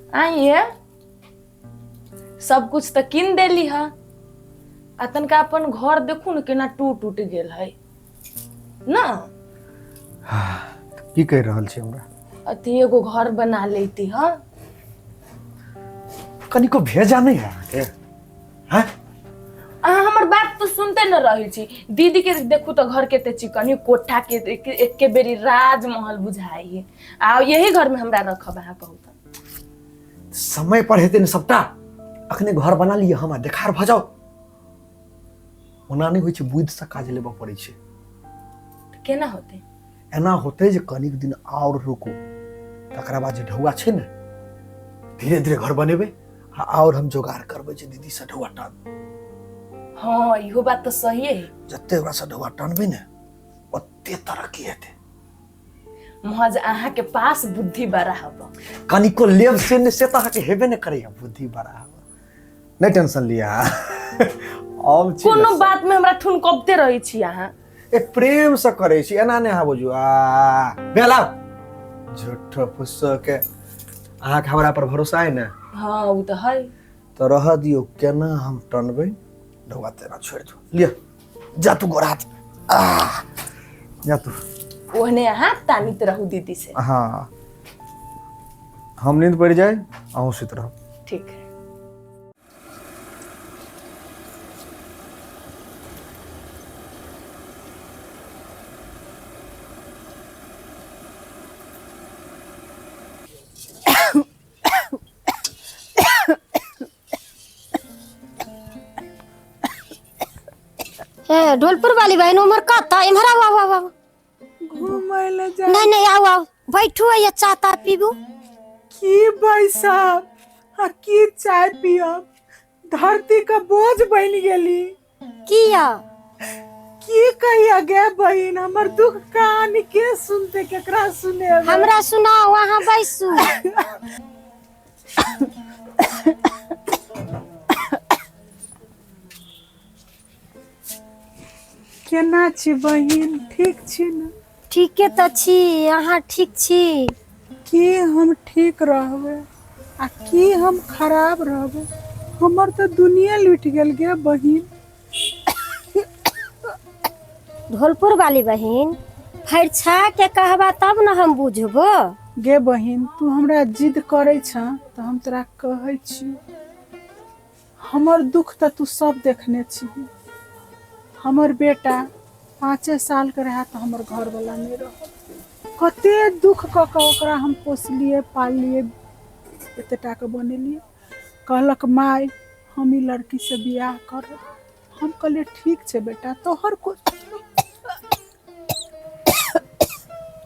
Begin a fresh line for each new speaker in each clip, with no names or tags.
आइए सब कुछ तऽ कीन देली ह आ तनका अपन घर देखू ने केना टूट उट गेल है ना।
की कहि रहल छी हमरा?
अथी एगो घर बना लेती ह।
कनिको भेजा नहि है अहाँके? हैं?
अहाँ हमर बात तऽ सुनते न रहै छी। दीदी के देखू तऽ घर के चिकनी कोठा के एके बेरी राजमहल बुझाइ है, आ यही घर में हमरा रखब अहाँ कहू तऽ।
समय पर हेतै ने सबटा, अखने घर बना लिअ हम आ देखार भऽ जाउ। ओना नहि होइ छै, बुद्धिसँ काज लेबऽ पड़ै छै।
तऽ केना होतै?
एना होतै जे कनिक दिन आओर रुकू, तकरा बाद जे ढौआ छै ने, धीरे धीरे घर बनेबै आ आओर हम जोगाड़ करबै जे दीदीसँ ढौआ टान।
हाँ, इहो बात तऽ सही है।
जते ओकरासँ ढौआ टानबै ने ओते तरक्की हेतै।
महज अहाँ के पास बुद्धि बड़ा हब।
कनिको लेब से ने, से तऽ अहाँके हेबे नहि करैया। बुद्धि बड़ा हब, नहि टेंशन लिअ, हम छी ने।
कोनो बात में हमरा ठुनकबते रहै छी अहाँ।
ए प्रेम से करै छी, एना नहि अहाँ बुझू। आ बेला झूठो फुस्सो के अहाँके हमरा पर भरोसा है ने?
हाँ, ओ तऽ है।
तऽ रह दियौ, केना हम टनबै ढौआ तेना छोड़ि दियौ। लिअ, जा तू गोर हाथ आ जा तू।
ओहने अहाँ तानित रहू दीदी से।
हाँ, हम नींद पड़ि जाए, अहूँ सुति रहब।
ठीक है।
ए ढोलपुर वाली बहन, उमर कत? इम्हर आउ, आउ आउ आउ।
घूमै लए जा?
नहीं नहीं, आउ आउ, बैठू या चाह ताह पीबू।
की बैसब आ की चाय पियब, धरती के बोझ बनि गेली।
किया?
की कहिया गे बहिन, हमर दुख कहानी के सुनते, केकरा सुनेबै?
हमरा सुनाउ, अहाँ बैसू।
केना छी बहिन, ठीक छी ने?
ठीके तऽ छी, अहाँ ठीक छी?
की हम ठीक रहबै आ की हम खराब रहबै, हमर तऽ दुनिया लुटि गेल गे बहिन।
ढोलपुर वाली बहिन, फरिछा के कहबा तब ने हम बुझबो।
गे बहिन, तू हमरा जिद करै छह तऽ हम तोरा कहै छी, हमर दुख तऽ तू सब देखने छी। हमर बेटा 5 सालके रहए तऽ हमर घरवला नहि रहल। कते दुख कऽ कऽ ओकरा हम पोसलियै पाललियै, एते टाके बनेलियै। कहलक माय हम ई लड़कीसँ बियाह करब। हम कहलियै ठीक छै बेटा तोहर को,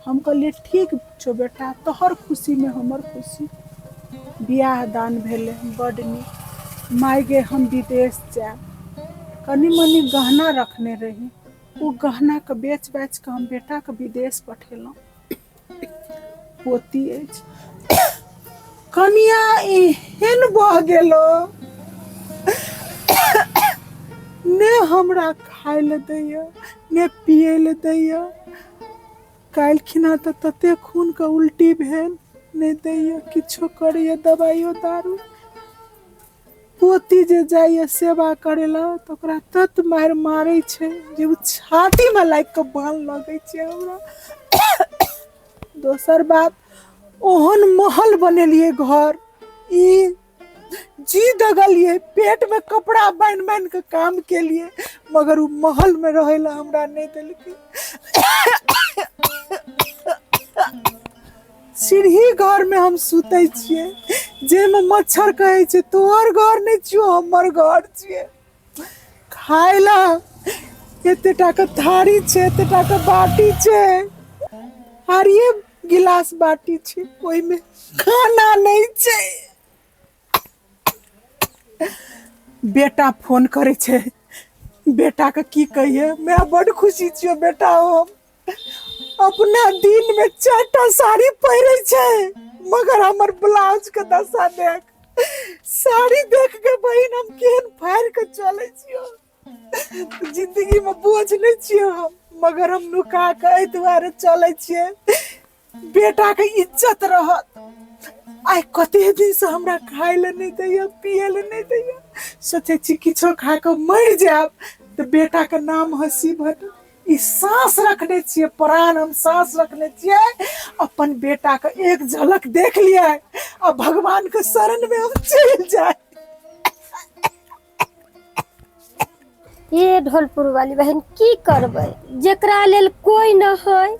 हम कहलियै ठीक छौ बेटा, तोहर खुशीमे हमर खुशी। बियाह दान भेलै बड्ड नीक। माय गे हम विदेश जायब। कनि मनि गहना रखने रही, ओ गहनाके बेच बाचि कऽ हम बेटाके विदेश पठेलहुँ। पोती अछि, कनिया एहन भऽ गेलो ने हमरा खाय लए दैया ने पियै लए दैया। काल्हिखिना तऽ तते खूनके उल्टी भेल, नहि दैया किछो करैया दबाइयो दारू। पोती जे जाइए सेवा करै लए तऽ ओकरा तत मारि मारै छै जे ओ छातीमे लागि कऽ बान लगै छै हमरा। दोसर बात, ओहन महल बनेलियै घर, ई जी दगलियै, पेटमे कपड़ा बान्हि बान्हि कऽ काम केलियै, मगर ओ महलमे रहै लए हमरा नहि देलकै। सीढ़ी घरमे हम सुतै छियै, जाहिमे मच्छर कहै छै तोहर घर नहि छियौ हमर घर छियै। खाय लए एते टाके थारी छै, एते टाके बाटी छै, आरिये गिलास बाटी छै, ओहिमे खाना नहि छै। बेटा फोन करै छै, बेटाके की कहिए, मैं बड्ड खुशी छियौ बेटा। हम अपना दिन में 4टा साड़ी पहिरे छै, मगर हमर ब्लाउज के दशा देख, साड़ी देख के बहिन हम केहन फाड़ के चले छियो। जिंदगी में बोझ नहीं छियो हम, मगर हम नुका के एहि दुआरे चले छियै, बेटा के इज्जत रहत। आइ कते दिनसँ हमरा खाय लए नहि दैया, पिए लए नहि दैया। सोचै छी किछो खा कऽ मरि जायब तऽ बेटाके नाम हँसी भेटत। ई साँस रखने छियै, प्राण हम साँस रखने छियै, अपन बेटाके एक झलक देख लियै आ भगवानके शरणमे हम चलि जाय।
ये ढोलपुर वाली बहन, की करबै? जेकरा लेल कोई न है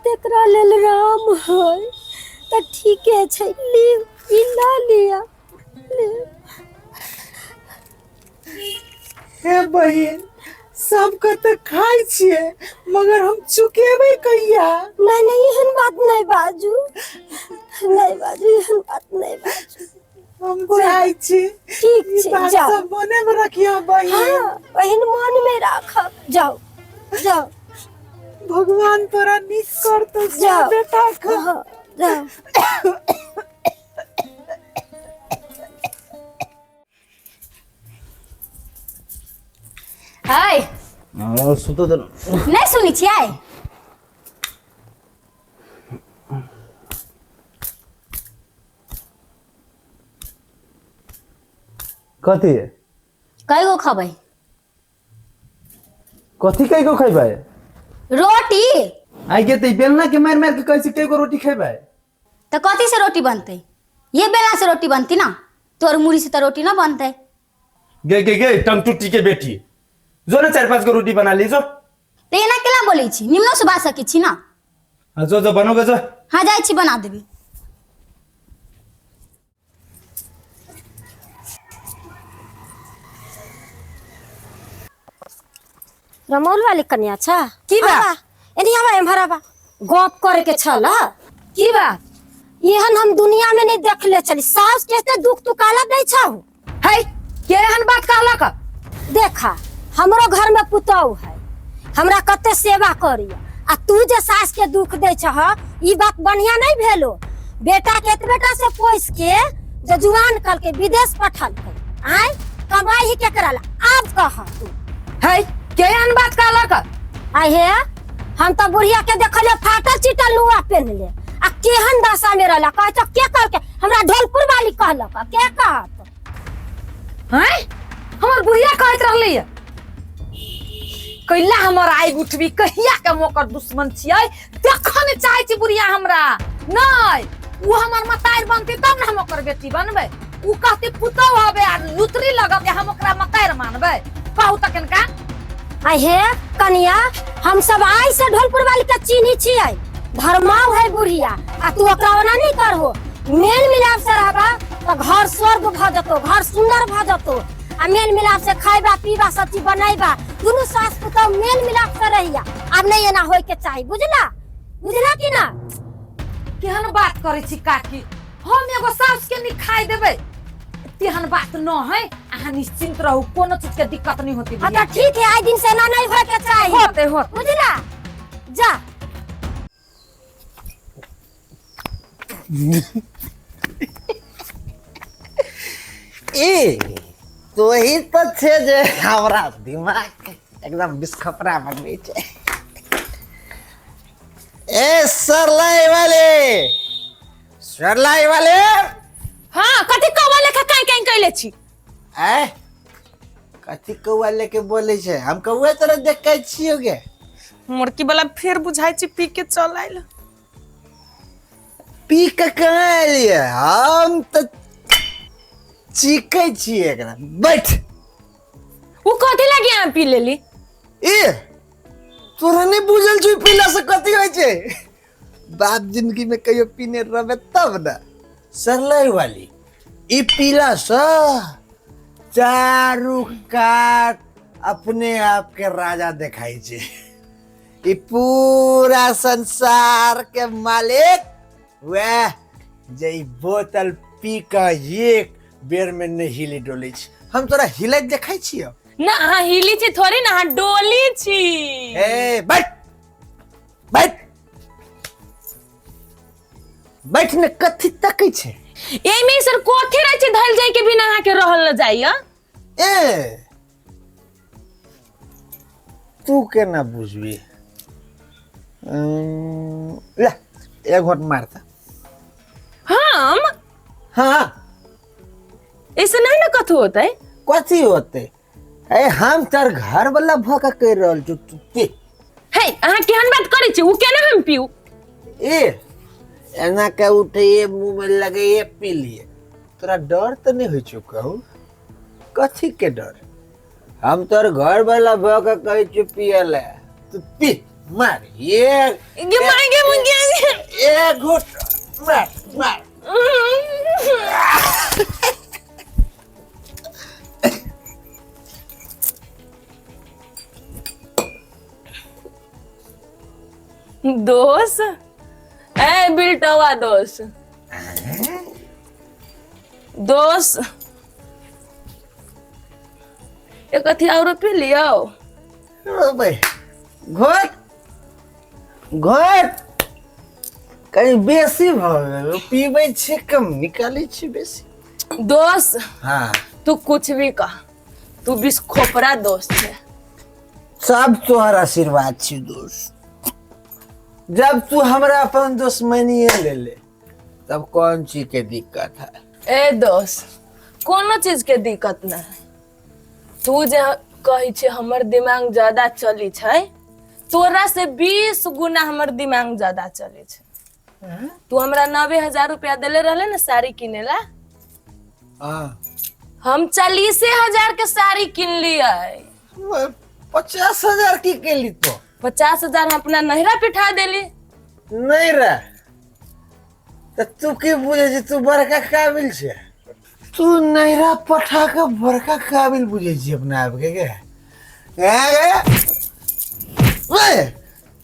तेकरा लेल राम है। तऽ ठीके छै, लिउ, ई लऽ लिअ, लिउ।
हे बहिन, सबके तऽ खाइ छियै मगर हम चुकेबै कहिया?
नहीं नहीं, एहन बात नहीं बाजू, नहीं बाजू, एहन बात नहीं बाजू।
हम जाइ छी।
ठीक
ई
छै,
बात
जाउ।
सब मने में रखिया बहिन।
हाँ बहिन, मन में राखब। जाओ जाओ।
भगवान तोरा नीक करतौ।
जाओ।
बेटा के।
हाँ, जाओ।
हाय।
सुतो तऽ।
नहि सुनै छियै?
कथी?
कय गो खबै?
कथी कय गो खैबै?
रोटी।
आइ के तऽ बेलना के मारि मारि के कहै छी कय गो रोटी खैबै।
तऽ कथी से रोटी बनतै? ये बेलना से रोटी बनती ना, तोर मुड़ी से तऽ रोटी ना बनतै।
गे गे गे टंगटुट्टी के बेटी, जो ने 4-5 गो रोटी बना ली जो।
तऽ एना केना बोलै छी? निम्नो से बाज सकै छी ना।
हाँ, जो जो बनोगे जो।
हाँ, जाइ छी, बना देबै।
रमौल वाली कन्या छ।
की बात?
आबा, एनी आबा, एम्हर आबा, गप करे के छल।
की बात?
एहन हम दुनिया में नहीं देखले छली। सास के एते दुख तू काला दै छौ?
है, केहन बात कहलक?
देखा, हमरो घर में पुतहु है, हमरा कते सेवा करिया, आ तू जे सास के दुख दै छह, ई बात बढ़िया नहीं भेलो। बेटा के एतबेटा से पोस के जे जुआन कल के विदेश पठलकै, आय कमाई ही केकरा ला? आब कह तू।
है, केहन बात कहलक?
आय हे, हम तो बुढ़िया के देखलियो फाटल चिटल नुआ पेन्हले आ केहन दशा में रहला। कहै तो के कहलकै? हमरा ढोलपुर वाली कहलक। के कहत?
हैं, हमर बुढ़िया कहैत रहलै कैला हमर आगि उठबी? कहिया के हम ओकर दुश्मन छियै, देखऽ ने चाहै छी बुढ़िया हमरा। नहि, ओ हमर मतारि बनतै तब ने हम ओकर बेटी बनबै। ओ कहतै पुतहु हबे आ लुतरी लगतै, हम ओकरा मतारि मानबै? कहू तऽ कनिका।
आ हे कनिया, हम सब आइ से ढोलपुर वाली के चीन्ही छियै, धर्माव है बुढ़िया, आ तू ओकरा ओना नहीं करहो। मेल मिलाप से रहबा तो घर स्वर्ग भ जतो, घर सुंदर भ जतो। आ मेल मिलाप से खाइबा पीबा, सब चीज बनैबा, दुनू सास पुतहु मेल मिलाप से रहिया। आब नहीं एना होय के चाही, बुझला? बुझला कि ना?
केहन बात करै छी काकी? हम एगो साउस के नहीं खाइ देबै? तेहन बात न है, अहाँ निश्चिंत रहू, कोनो चीज के दिक्कत नहीं होती।
हाँ तो ठीक है, आइ दिन से एना नहीं होय के चाही।
होते होते।
बुझला? जा।
ई तोही तऽ छै जे हमरा दिमाग एकदम बिस्खपरा बनबै छै। ए सरलाई वाले, सरलाई वाले।
हाँ, कथी कौवा लेखा काई काई कैले छी?
ए कथी कौआ लेके बोलै छै? हम कौआ तोरा देखै छियौ गे?
मुर्की वाला फेर बुझाइ छी पी के चल आयल।
पी के कहाँ एलियै? हम तऽ चीकै छियै एकरा। बैठ।
उ कथी लागी अहाँ पी लेली?
ए तोरा नहि बुझल छौ पीला से कथी होइ छै? बाप जिंदगी में कहियो पीने रहबे तब ने। सरलाई वाली, ई पीला से चारू कात अपने आप के राजा देखाई छै। ई पूरा संसार के मालिक वह जे ई बोतल पी के एक बेर में नहीं हिली डोलै छै। हम तोरा हिलैत देखै छियौ?
ना, अहाँ हिली छी थोड़ी ना, अहाँ डोली छी।
ए बैठ बैठ बैठ ने, कथी तकै छै?
एमे सर कथी रहै छै धैल जाय के बिना अहाँ के रहल न जाइया?
ए तू केना बुझबी? ले एक घोट मारता।
हम
हाँ।
ऐसे नहीं ना कथू होतै।
कथी होतै? ए हम तोर घर वाला भऽ के कहि रहल छौ, तू पी।
हे अहाँ केहन बात करै छी, उ केना हम पीऊ?
ए एना के उठैये मुँह में लगैये पी लिए। तोरा डर तऽ नहि होइ छौ कहू? कथी के डर? हम तोर घर वाला भऽ के कहै छियौ पियै लए, तू पी, मार ये
गे माय गे मुंगिया
एक घुट मार मार।
दोस ए बिल्टवा दोस दोस एक अथी और पी लियो।
भाई घोट घोट कहीं बेसी भऽ गेल, पीबै छै कम निकालै छै बेसी।
दोस
हाँ
तू कुछ भी कह, तू बिस खोपरा दोस्त है।
सब तोहर आशीर्वाद छी दोस्त। जब तू हमरा अपन दुश्मनीये ले ले तब कौन चीज के दिक्कत है?
ए दोस्त कोनो चीज के दिक्कत ना है। तू जे कहै छै हमर दिमाग ज्यादा चली छै, तोरा से 20 गुना हमर दिमाग ज्यादा चली छै। तू हमरा 90,000 रुपया देले रहले ना साड़ी किने ला, हम 40,000 के साड़ी किन लियै।
50,000 की केली तो?
50,000 हम अपना नहिरा पिठा देली।
नहीं रे तो तू की बुझे छी तू बड़का काबिल छे? तू नहिरा पठा के बड़का काबिल बुझे छी अपना आप के? गे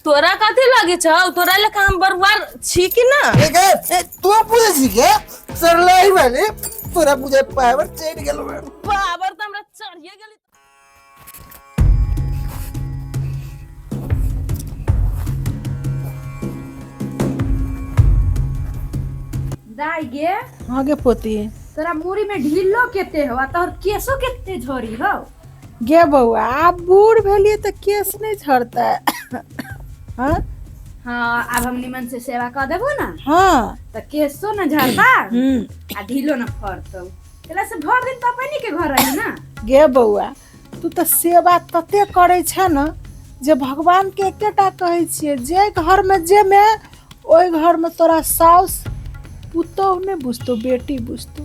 तोरा कथी लगे छौ? तोरा लेखा हम बरुआर छी कि ना?
गे तू बुझे छी के सरलाई वाले तोरा बुझे पावर चढ़ गेल।
पावर त हमरा चढ़िए गेल।
दाई गे।
हाँ गे पोती।
तोरा मुड़ी में ढिल्लो केते हो आ तोहर केसो केते झड़ी हो?
गे बौआ आब बूढ़ भेलिए तऽ केस नहीं झड़तै। हाँ
हाँ आब हम निमन से सेवा कर देबो ना।
हाँ
तऽ केसो न झड़ता आ ढिलो न फड़तौ। तेला से भर दिन तऽ अपनी के घर रही ना।
गे बौआ तू तऽ सेवा तते करै छ न जे भगवान के एकेटा कहै छियै जे घर में जे में ओहि घर में तोरा साउस पुतोह नहीं बुझतो बेटी बुझतो।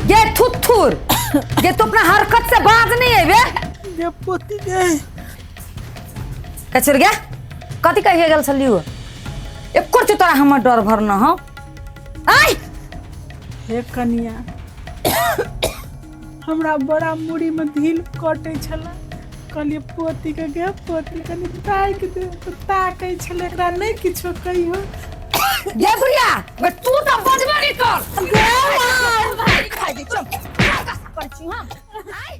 गे थुथुर गे तू अपना हरकत से बाज नहीं है बे।
गे पोती गे
कचर गे कथी कहिए गेल छलियो? एको चीज तोरा हमर डर भर न हो। आय
हे कनिया हमरा बड़ा मुड़ी में ढील कटै छला, कहलिए पोती के गे पोती कनि ताकि दे तऽ ताकै छलै, एकरा नहि किछो कहियो।
गे बुढ़िया बे तू तऽ बजबे नहि कर।
गे
भाई खाइ दे चल कर छी हम। आय